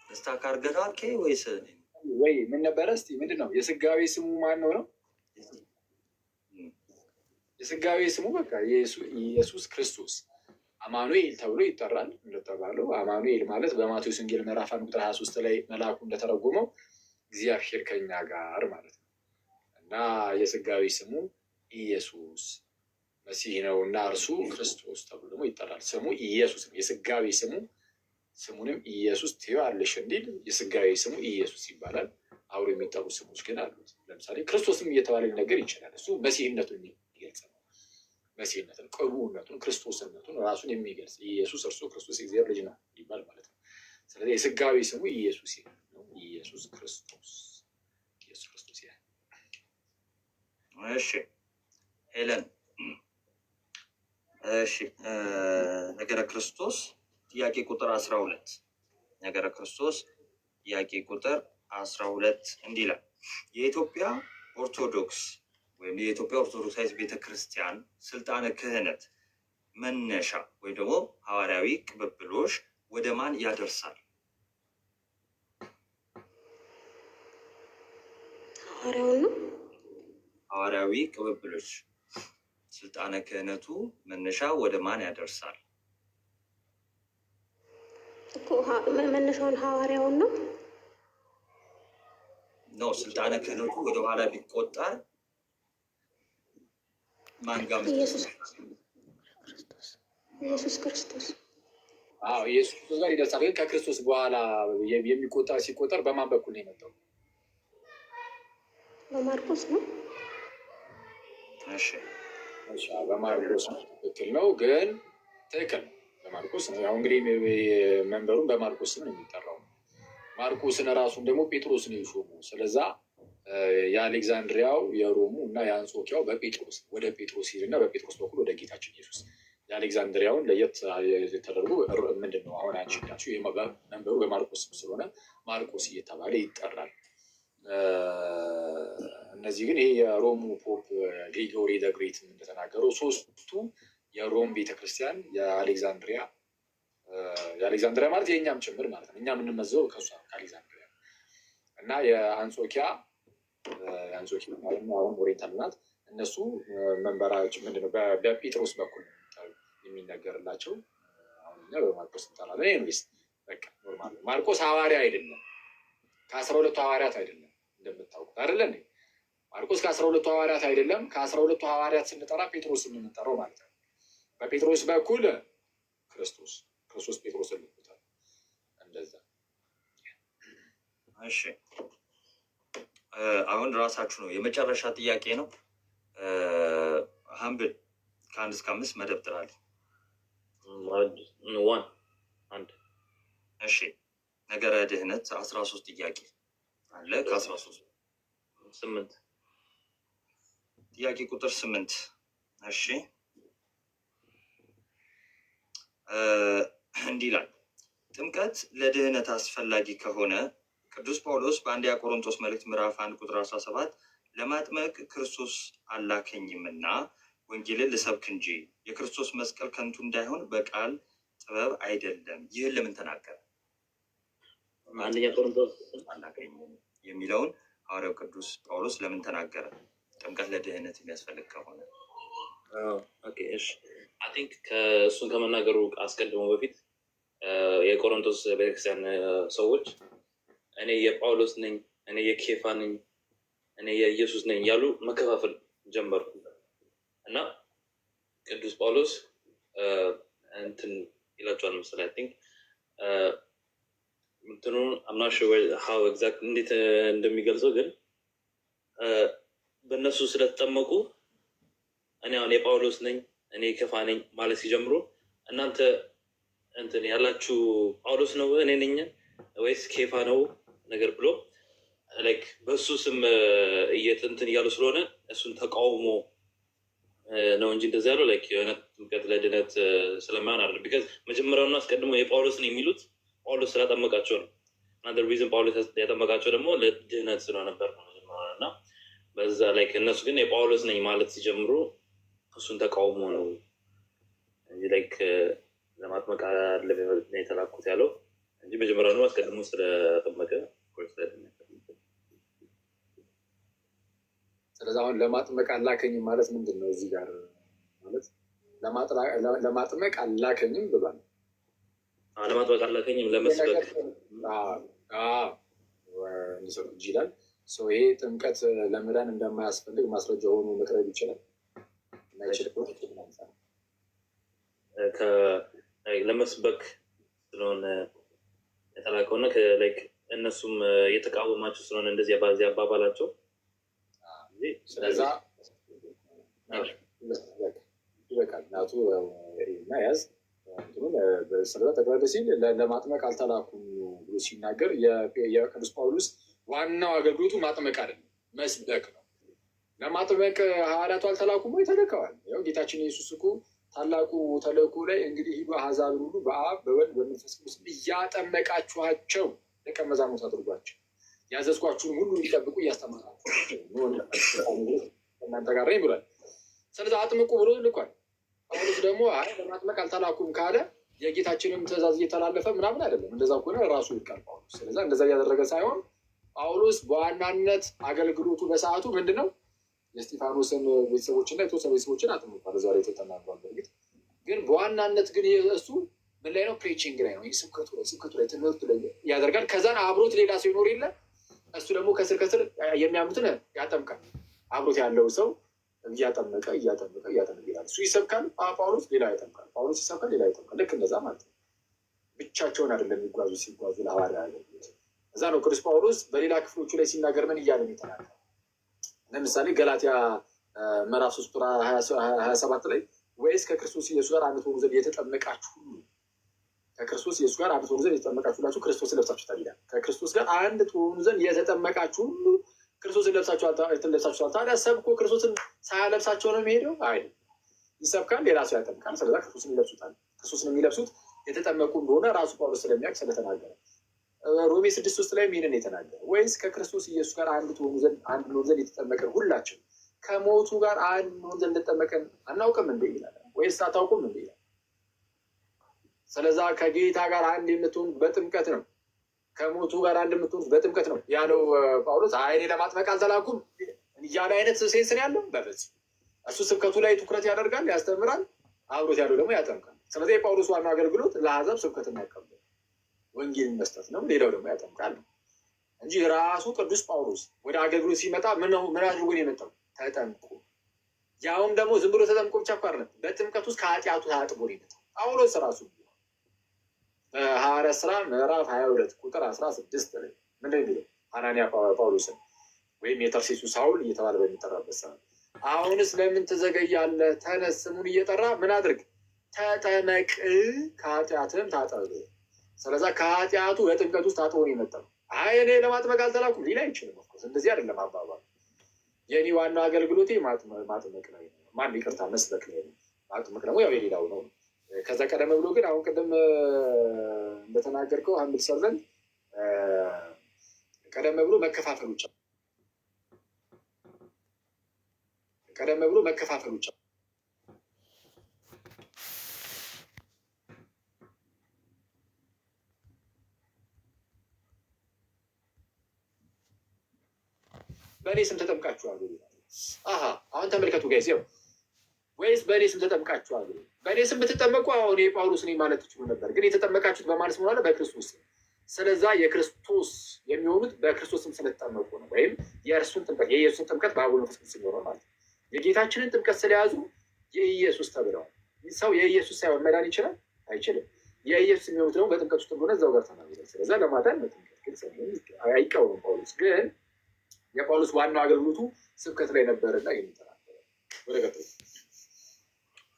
stuck አድርገናል ኬ ወይስ ወይ ምን ነበረ? እስኪ ምንድን ነው የስጋዌ ስሙ ማን ነው ነው? የስጋዌ ስሙ በቃ ኢየሱስ ክርስቶስ አማኑኤል ተብሎ ይጠራል። እንደተባለው አማኑኤል ማለት በማቴዎስ ወንጌል ምዕራፍ 1 ቁጥር 23 ላይ መልአኩ እንደተረጎመው እግዚአብሔር ከኛ ጋር ማለት ነው። እና የስጋዌ ስሙ ኢየሱስ መሲህ ነው እና እርሱ ክርስቶስ ተብሎ ደግሞ ይጠራል። ስሙ ኢየሱስ ነው። የስጋዌ ስሙ፣ ስሙንም ኢየሱስ ትይዋለሽ እንዲል የስጋዌ ስሙ ኢየሱስ ይባላል። አብሮ የሚጠሩ ስሞች ግን አሉት። ለምሳሌ ክርስቶስም እየተባለ ሊነገር ይችላል። እሱ መሲህነቱን የሚገልጽ ነው። መሲህነትን፣ ቅቡነቱን፣ ክርስቶስነቱን ራሱን የሚገልጽ ኢየሱስ እርሱ ክርስቶስ የእግዚአብሔር ልጅ ነው ይባል ማለት ነው። ስለዚህ የስጋዌ ስሙ ኢየሱስ ነው። ኢየሱስ ክርስቶስ፣ ኢየሱስ ክርስቶስ ያ እሺ ሄለን፣ እሺ፣ ነገረ ክርስቶስ ጥያቄ ቁጥር 12፣ ነገረ ክርስቶስ ጥያቄ ቁጥር 12 እንዲህ ይላል። የኢትዮጵያ ኦርቶዶክስ ወይም የኢትዮጵያ ኦርቶዶክሳዊት ቤተክርስቲያን ስልጣነ ክህነት መነሻ ወይም ደግሞ ሐዋርያዊ ቅብብሎሽ ወደ ማን ያደርሳል? ሐዋርያውን ነው። ሐዋርያዊ ቅብብሎሽ ስልጣነ ክህነቱ መነሻ ወደ ማን ያደርሳል? እኮ መነሻውን ሐዋርያውን ነው። No፣ ስልጣነ ክህነቱ ወደኋላ ቢቆጠር ማን ጋር? ኢየሱስ ኢየሱስ ክርስቶስ። አዎ፣ ኢየሱስ ክርስቶስ ጋር ይደርሳል። ግን ከክርስቶስ በኋላ የሚቆጠር ሲቆጠር በማን በኩል ነው የመጣው? በማርቆስ ነው። እሺ። እሺ፣ በማርቆስ ነው። ትክክል ነው። ግን ትክክል ነው። በማርቆስ ነው። ያው እንግዲህ መንበሩን በማርቆስ ስም ነው የሚጠራው። ማርቆስን ራሱን ደግሞ ጴጥሮስ ነው የሾመው። ስለዛ የአሌክዛንድሪያው፣ የሮሙ እና የአንጾኪያው በጴጥሮስ ወደ ጴጥሮስ ሄድና በጴጥሮስ በኩል ወደ ጌታችን ኢየሱስ፣ የአሌክዛንድሪያውን ለየት ተደርጎ ምንድን ነው አሁን አንቺ እንዳልሽው መንበሩ በማርቆስ ስም ስለሆነ ማርቆስ እየተባለ ይጠራል። እነዚህ ግን ይሄ የሮሙ Pope Gregory the Great እንደተናገረው ሶስቱ የሮም ቤተክርስቲያን፣ የአሌክዛንድሪያ ማለት የእኛም ጭምር ማለት ነው። እኛ የምንመዘው ከእሷ ከአሌክዛንድሪያ እና የአንጾኪያ ማለት ነው። አሁን ኦሪየንታል ናት። እነሱ መንበራቸው ምንድነው በጴጥሮስ በኩል ነው የሚነገርላቸው። አሁን እኛ በማርቆስ እንጠራለን። Anyways በቃ normal ነው። ማርቆስ ሐዋርያ አይደለም፣ ከ12ቱ ሐዋርያት አይደለም እንደምታውቁት አይደለ እንዴ? ማርቆስ ከ12ቱ ሐዋርያት አይደለም። ከ12ቱ ሐዋርያት ስንጠራ ጴጥሮስን የምንጠራው ማለት ነው። በጴጥሮስ በኩል ክርስቶስ፣ ክርስቶስ ጴጥሮስን ልኮታል። እንደዛ። እሺ፣ አሁን ራሳችሁ ነው፣ የመጨረሻ ጥያቄ ነው። ሀምብል ከ1 እስከ 5 መደብ ጥራልኝ። One፣ አንድ። እሺ፣ ነገረ ድህነት 13 ጥያቄ አለ፣ ከ13 ስምንት። ጥያቄ ቁጥር 8። እሺ፣ እንዲህ ይላል። ጥምቀት ለድህነት አስፈላጊ ከሆነ ቅዱስ ጳውሎስ በአንደኛ ቆሮንቶስ መልእክት ምዕራፍ 1 ቁጥር 17 ለማጥመቅ ክርስቶስ አላከኝምና ወንጌልን ልሰብክ እንጂ የክርስቶስ መስቀል ከንቱ እንዳይሆን በቃል ጥበብ አይደለም። ይህን ለምን ተናገረ? አንደኛ ቆሮንቶስ አላከኝም የሚለውን ሐዋርያው ቅዱስ ጳውሎስ ለምን ተናገረ? ጥምቀት ለድህነት የሚያስፈልግ ከሆነ። Okay፣ እሺ፣ I think ከእሱን ከመናገሩ አስቀድሞ በፊት የቆሮንቶስ ቤተክርስቲያን ሰዎች እኔ የጳውሎስ ነኝ፣ እኔ የኬፋ ነኝ፣ እኔ የኢየሱስ ነኝ እያሉ መከፋፈል ጀመሩ እና ቅዱስ ጳውሎስ እንትን ይላቸዋል መሰለኝ፣ I think እንትኑ I'm not sure how exact እንዴት እንደሚገልጸው፣ ግን በእነሱ ስለተጠመቁ እኔ አሁን የጳውሎስ ነኝ፣ እኔ የኬፋ ነኝ ማለት ሲጀምሩ እናንተ እንትን ያላችሁ ጳውሎስ ነው እኔ ነኝ ወይስ ኬፋ ነው ነገር ብሎ like በእሱ ስም እንትን እያሉ ስለሆነ እሱን ተቃውሞ ነው እንጂ እንደዚ ያለው like የሆነ ጥምቀት ለድነት ስለማይሆን አይደለም። Because መጀመሪያውኑ አስቀድሞ የጳውሎስን የሚሉት ጳውሎስ ስላጠመቃቸው ነው። Another reason ጳውሎስ ያጠመቃቸው ደግሞ ለድህነት ስለነበር ነው መጀመሪያ። እና በዛ ላይ እነሱ ግን የጳውሎስ ነኝ ማለት ሲጀምሩ እሱን ተቃውሞ ነው እንጂ like ለማጥመቅ አይደለም የተላኩት ያለው እንጂ መጀመሪያ ነው አስቀድሞ ስለጠመቀ of course አይደለም። ስለዚህ አሁን ለማጥመቅ አላከኝም ማለት ምንድን ነው? እዚህ ጋር ማለት ለማጥመቅ አላከኝም ብሏል። ለማጥመቅ አላከኝም፣ ለመስበክ። እንዲሰጡ እጅ ይላል። ይሄ ጥምቀት ለመዳን እንደማያስፈልግ ማስረጃ ሆኖ መቅረብ ይችላል። የማይችል ከሆነ ለመስበክ ስለሆነ የተላከውና እነሱም የተቃወማቸው ስለሆነ እንደዚህ በዚህ አባባላቸው። ስለዛ ይበቃል። እናቱ እና ያዝ ስለዛ ጠቅላላ ሲል ለማጥመቅ አልተላኩም ብሎ ሲናገር የቅዱስ ጳውሎስ ዋናው አገልግሎቱ ማጥመቅ አይደለም፣ መስበክ ነው። ለማጥመቅ ሐዋርያቱ አልተላኩም ወይ? ተልከዋል። ያው ጌታችን ኢየሱስ እኮ ታላቁ ተልእኮ ላይ እንግዲህ ሂዱ አሕዛብን ሁሉ በአብ በወልድ በመንፈስ ቅዱስ እያጠመቃችኋቸው ደቀ መዛሙርት አድርጓቸው፣ ያዘዝኳችሁን ሁሉ እንዲጠብቁ እያስተማራችኋቸው እናንተ ጋር ነኝ ብሏል። ስለዚህ አጥምቁ ብሎ ልኳል። ጳውሎስ ደግሞ አይ ለማጥመቅ አልተላኩም ካለ የጌታችንም ትእዛዝ እየተላለፈ ምናምን አይደለም። እንደዛ ከሆነ ራሱ ይወድቃል ጳውሎስ። ስለዚ እንደዛ እያደረገ ሳይሆን ጳውሎስ በዋናነት አገልግሎቱ በሰዓቱ ምንድን ነው? የእስጢፋኖስን ቤተሰቦችና የተወሰኑ ቤተሰቦችን አጥምቋል። እዛ ላይ ተናግሯል። በእርግጥ ግን በዋናነት ግን እሱ ምን ላይ ነው? Preaching ላይ ነው። ስብከቱ ላይ ትምህርቱ ላይ ያደርጋል። ከዛን አብሮት ሌላ ሰው ይኖር የለ፣ እሱ ደግሞ ከስር ከስር የሚያምኑትን ያጠምቃል። አብሮት ያለው ሰው እያጠመቀ እያጠመቀ እያጠመቀ ይላል። እሱ ይሰብካል፣ ጳውሎስ ሌላ ያጠምቃል። ጳውሎስ ይሰብካል፣ ሌላ ያጠምቃል። ልክ እንደዛ ማለት ነው። ብቻቸውን አይደለም የሚጓዙ ሲጓዙ ለሐዋርያ አገልግሎት። እዛ ነው ቅዱስ ጳውሎስ በሌላ ክፍሎቹ ላይ ሲናገር ምን እያለ ነው የተናገረው? ለምሳሌ ገላትያ ምዕራፍ 3 ቁጥር 27 ላይ ወይስ ከክርስቶስ ኢየሱስ ጋር አንድ ትሆኑ ዘንድ የተጠመቃችሁ ሁሉ፣ ከክርስቶስ ኢየሱስ ጋር አንድ ትሆኑ ዘንድ የተጠመቃችሁ ሁላችሁ ክርስቶስን ለብሳችሁታል ይላል። ከክርስቶስ ጋር አንድ ትሆኑ ዘንድ የተጠመቃችሁ ሁሉ ክርስቶስን ለብሳችኋል። ታዲያ ሰብኮ ክርስቶስን ሳያለብሳቸው ነው የሚሄደው? አይ፣ ይሰብካል፣ ሌላ ሰው ያጠምቃል። ስለዛ ክርስቶስን ይለብሱታል። ክርስቶስን የሚለብሱት የተጠመቁ እንደሆነ ራሱ ጳውሎስ ስለሚያውቅ ስለተናገረ ሮሜ 6:3 ላይ ይህንን የተናገረ ወይስ ከክርስቶስ ኢየሱስ ጋር አንድ እንሆን ዘንድ የተጠመቅን ሁላችን ከሞቱ ጋር አንድ እንሆን ዘንድ እንደተጠመቅን አናውቅም እንደ ይላል። ወይስ አታውቁም እንደ ይላል። ስለዛ ከጌታ ጋር አንድ የምትሆኑት በጥምቀት ነው። ከሞቱ ጋር አንድ የምትሆኑት በጥምቀት ነው ያለው ጳውሎስ። አይ እኔ ለማጥመቅ አልተላኩም እያለ አይነት sense ነው ያለው? በፍጹም። እሱ ስብከቱ ላይ ትኩረት ያደርጋል፣ ያስተምራል። አብሮት ያለው ደግሞ ያጠምቃል። ስለዚህ የጳውሎስ ዋናው አገልግሎት ለአሕዛብ ስብከትን ማቀበል ወንጌልን መስጠት ነው። ሌላው ደግሞ ያጠምቃል ነው እንጂ ራሱ ቅዱስ ጳውሎስ ወደ አገልግሎት ሲመጣ ምን አድርጎ ነው የመጣው? ተጠምቆ። ያውም ደግሞ ዝም ብሎ ተጠምቆ ብቻ እኮ አይደለም፣ በጥምቀት ውስጥ ከኃጢአቱ ታጥቦ ነው የመጣው። ጳውሎስ ራሱ በሐዋርያት ስራ ምዕራፍ 22 ቁጥር 16 ላይ ምንድን ነው የሚለው? ሐናንያ ጳውሎስን ወይም የተርሴሱ ሳውል እየተባለ በሚጠራበት ሰዓት አሁንስ ለምን ትዘገያለህ? ተነስ፣ ስሙን እየጠራ ምን አድርግ? ተጠመቅ፣ ከኃጢአትህም ታጠብ። ስለዛ ከኃጢአቱ በጥምቀት ውስጥ ታጥቦ ነው የመጣው። አይ እኔ ለማጥመቅ አልተላኩም ሊል አይችልም። Of course እንደዚህ አይደለም አባባሉ። የኔ ዋናው አገልግሎቴ ማጥመቅ ላይ ነው። ማን ይቅርታ፣ መስበክ ላይ ነው። ማጥመቅ ደግሞ ያው የሌላው ነው። ከዛ ቀደም ብሎ ግን አሁን ቅድም እንደተናገርከው Humble Servant ቀደም ብሎ መከፋፈሎች በእኔ ስም ተጠምቃችኋል። አሀ አሁን ተመልከቱ guys፣ ይኸው ወይስ በእኔ ስም ተጠምቃችኋል? በእኔ ስም ብትጠመቁ አሁን የጳውሎስ ነኝ ማለት ትችሉ ነበር። ግን የተጠመቃችሁት በማን ስም ሆነ? በክርስቶስ ስም። ስለዛ የክርስቶስ የሚሆኑት በክርስቶስ ስም ስለተጠመቁ ነው። ወይም የእርሱን ጥምቀት፣ የኢየሱስን ጥምቀት በአብ መንፈስ ቅዱስ የሚሆነው ማለት ነው። የጌታችንን ጥምቀት ስለያዙ የኢየሱስ ተብለዋል። ሰው የኢየሱስ ሳይሆን መዳን ይችላል? አይችልም። የኢየሱስ የሚሆኑት ደግሞ በጥምቀት ውስጥ እንደሆነ እዛው ጋር ተናግሯል። ስለዛ ለማዳን በጥምቀት ግልጽ አይቃወምም ጳውሎስ። ግን የጳውሎስ ዋናው አገልግሎቱ ስብከት ላይ ነበርና ይህን ተናገረ። ወደ ቀጥሎ።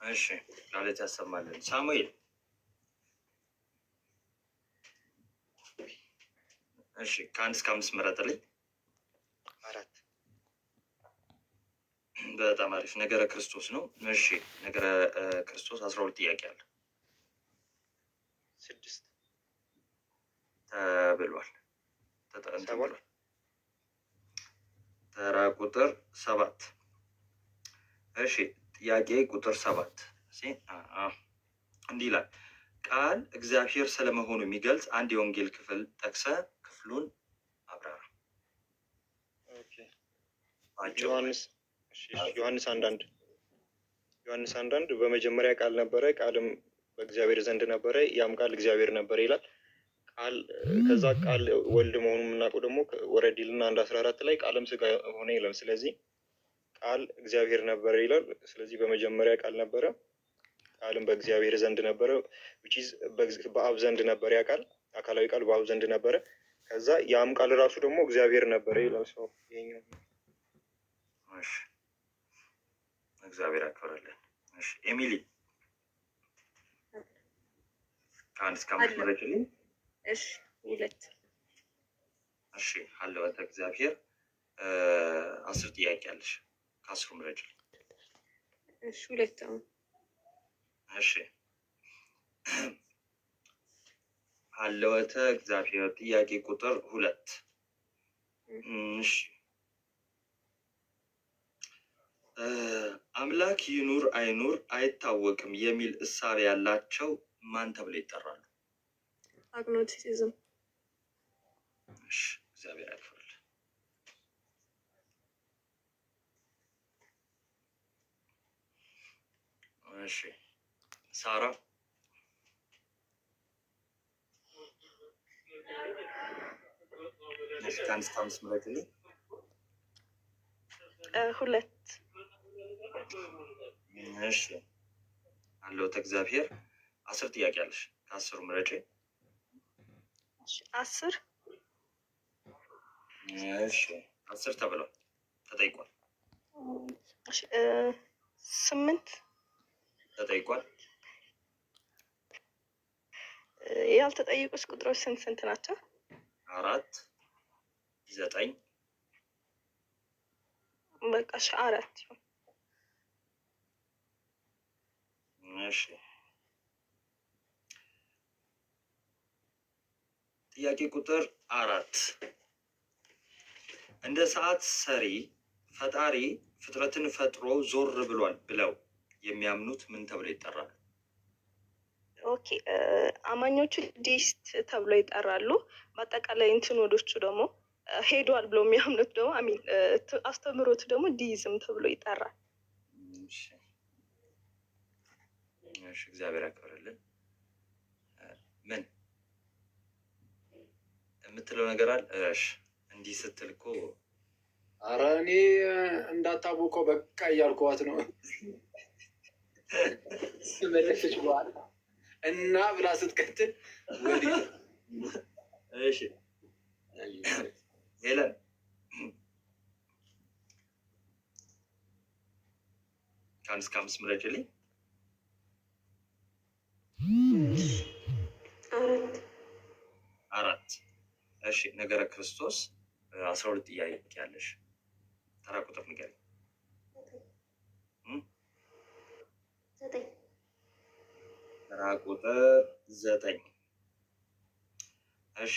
እሺ፣ ቃለት ያሰማልን። ሳሙኤል፣ እሺ፣ ከ1 እስከ 5 ምረጥልኝ። 4። በጣም አሪፍ፣ ነገረ ክርስቶስ ነው። እሺ፣ ነገረ ክርስቶስ 12 ጥያቄ አለ። 6። ተብሏል። እንትን 7። ብሏል። ተራ ቁጥር 7። እሺ፣ ጥያቄ ቁጥር 7 እንዲህ ይላል። ቃል እግዚአብሔር ስለመሆኑ የሚገልጽ አንድ የወንጌል ክፍል ጠቅሰህ ክፍሉን አብራራ። Okay። ባጭሩ። ዮሐንስ፣ እሺ፣ ዮሐንስ 1:1፣ ዮሐንስ 1:1፣ በመጀመሪያ ቃል ነበረ፣ ቃልም በእግዚአብሔር ዘንድ ነበረ፣ ያም ቃል እግዚአብሔር ነበረ ይላል። ቃል፣ ከዛ ቃል ወልድ መሆኑን የምናውቀው ደግሞ ወረድ ይልና 1:14 ላይ ቃልም ስጋ ሆነ ይላል። ስለዚህ ቃል እግዚአብሔር ነበረ ይላል። ስለዚህ በመጀመሪያ ቃል ነበረ፣ ቃልም በእግዚአብሔር ዘንድ ነበረ፣ which is በአብ ዘንድ ነበረ። ያ ቃል፣ አካላዊ ቃል በአብ ዘንድ ነበረ። ከዛ ያም ቃል ራሱ ደግሞ እግዚአብሔር ነበረ ይላል። So ይሄኛው። እሺ፣ እግዚአብሔር ያክብርልን። እሺ ኤሚሊ፣ ከ1 እስከ 5 አለ። ምረጭልኝ። እሺ፣ 2። እሺ፣ ሀለወተ እግዚአብሔር፣ 10 ጥያቄ አለሽ። ከ10ሩ ምረጭልኝ። እሺ፣ 2 አሁን። እሺ፣ ሀለወተ እግዚአብሔር፣ ጥያቄ ቁጥር 2። እሺ፣ አምላክ ይኑር አይኑር አይታወቅም የሚል እሳቤ ያላቸው ማን ተብለው ይጠራሉ? Agnosticism። እሺ፣ እግዚአብሔር ያክብርልን። እሺ ሳራ። እሺ፣ ከ1 እስከ 5 ምረጭልኝ። 2። እሺ፣ ሀለወተ እግዚአብሔር፣ 10 ጥያቄ አለሽ። ከ10ሩ ምረጪ። 10። እሺ፣ 10 ተብሏል፣ ተጠይቋል። እሺ፣ 8። ተጠይቋል። ያልተጠየቁት ቁጥሮች ስንት ስንት ናቸው? 4፣ 9። በቃ እሺ፣ 4 ይሁን። እሺ፣ ጥያቄ ቁጥር 4፣ እንደ ሰዓት ሰሪ ፈጣሪ ፍጥረትን ፈጥሮ ዞር ብሏል ብለው የሚያምኑት ምን ተብለው ይጠራሉ? Okay፣ አማኞቹ deist ተብሎ ይጠራሉ። በአጠቃላይ እንትኖቹ ደግሞ ሄዷል ብሎ የሚያምኑት ደግሞ፣ I mean አስተምህሮቱ ደግሞ deism ተብሎ ይጠራል። እሺ፣ እሺ፣ እግዚአብሔር ያክብርልን። ምን የምትለው ነገር አለ? እሺ፣ እንዲህ ስትል እኮ ኧረ እኔ እንዳታወቀው በቃ እያልኳት ነው። መለሰች በኋላ እና ብላ ስትቀጥል ወዲህ። እሺ ሄለን፣ ከ1 እስከ 5 ምረጭልኝ። 4። 4። እሺ፣ ነገረ ክርስቶስ፣ 12 ጥያቄ ያለሽ፣ ተራ ቁጥር ንገሪኝ። 9። ተራ ቁጥር 9። እሺ፣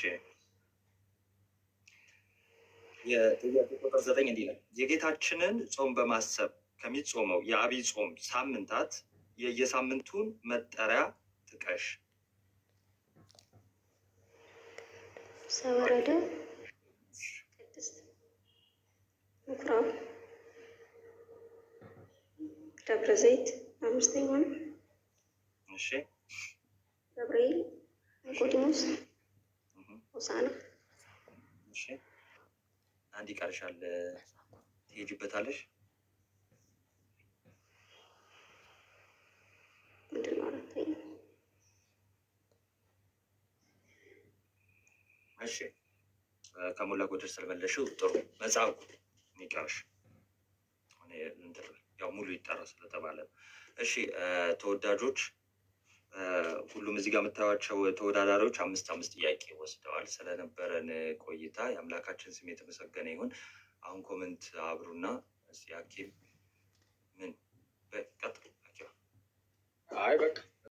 የጥያቄ ቁጥር 9 እንዲህ ይላል። የጌታችንን ጾም በማሰብ ከሚጾመው የአብይ ጾም ሳምንታት የየሳምንቱን መጠሪያ ጥቀሽ። ሰወረደ፣ ቅድስት፣ ምኩራብ፣ ደብረ ዘይት አምስተኛ ነው። እሺ። ገብርኤል፣ ኒቆዲሞስ፣ ሆሳዕና። እሺ፣ አንድ ይቀርሻል፣ ትሄጂበታለሽ። ምንድን ነው አራተኛ? እሺ፣ ከሞላ ጎደል ስለመለሽው ጥሩ። መጻጉዕ የሚቀርሽ፣ እኔ እንትን ያው ሙሉ ይጠራ ስለተባለ ነው። እሺ ተወዳጆች፣ ሁሉም እዚህ ጋር የምታዩቸው ተወዳዳሪዎች አምስት አምስት ጥያቄ ወስደዋል። ስለነበረን ቆይታ የአምላካችን ስም የተመሰገነ ይሁን። አሁን comment አብሩና እስኪ ሐኪም ምን ቀጥሉ። ሐኪም። አይ በቃ።